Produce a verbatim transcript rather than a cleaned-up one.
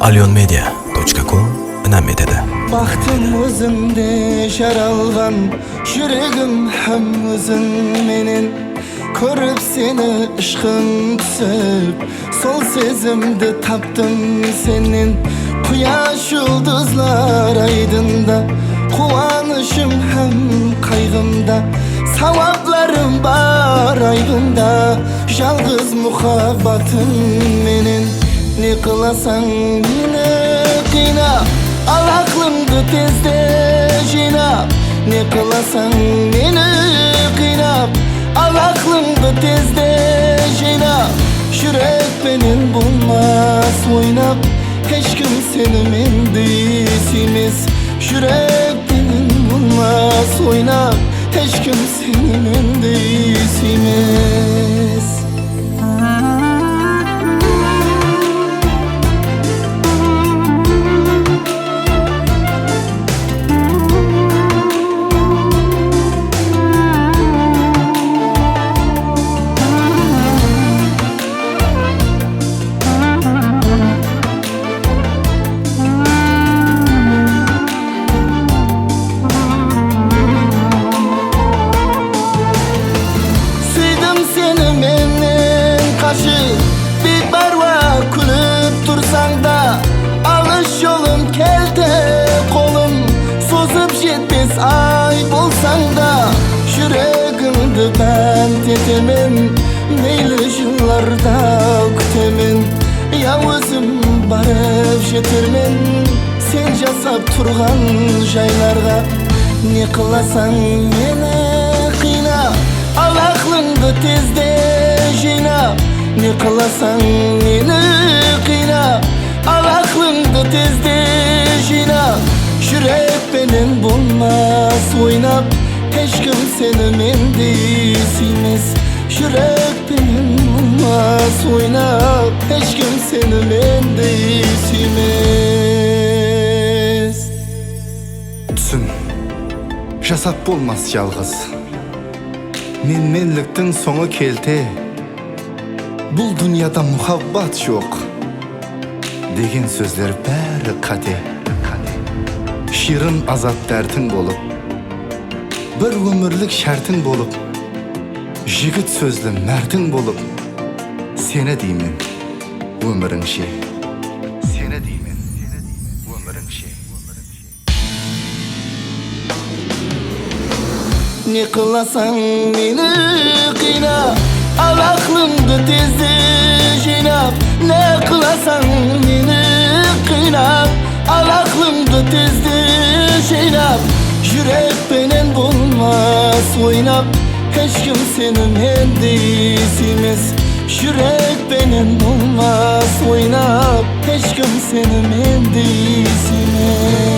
Alyon media точка ком inam etedi. Baxtım ózińde jaralǵan, júregim hám óziń menen. Kórip seni ıshqım túsip, sol sezimdi taptım sennen. Quyash, juldızlar aydında, quwanıshım hám qayǵımda, sawaplarım bar aydında. Jalǵız muhabbatım menen ne qılasań, meni qıynap, al aqlıńdı tezde jıynap. Ne qılasań, meni qıynap, al aqlıńdı tezde jıynap. Júrek penen bolmas oynap, hesh kim seni mendey súymes. Júrek penen bolmas oynap, hesh kim seni mendey súymes. Súydim seni mennen qashıp, biypárwa kúlip tursań da, alıs jolım kelte qolım sozıp jetpes ay bolsań da, júregińdi bánt etemen, meyli jıllarda kútemen. Ya ózim barıp jetermen sen jasap turǵan jaylarǵa. Ne qılasań, meni qıynap, al aqlıńdı tezde jıynap. Ne qılasań, meni qıynap, al aqlıńdı tezde jıynap. Júrek penen bolmas oynap, hesh kim seni mendey súymes. Júrek penen bolmas oynap, hesh kim seni mendey súymes. Túsin, jasap bolmas jalǵız. Menmenliktiń sońı kelte. Bul dúnyada muhabbat joq degen sózler bári qáte. Shiyrin azap dártiń bolıp, bir ómirlik shártiń bolıp, jigit sózli mártiń bolıp, seni deymen, ómirińshe. Seni deymen, ómirińshe. Ne qılasań, meni qıynap, al aqlıńdı tezde jıynap. Ne qılasań, meni qıynap, al aqlıńdı tezde jıynap. Júrek penen bolmas oynap, hesh kim seni mendey súymes. Júrek penen bolmas oynap, hesh kim seni mendey súymes.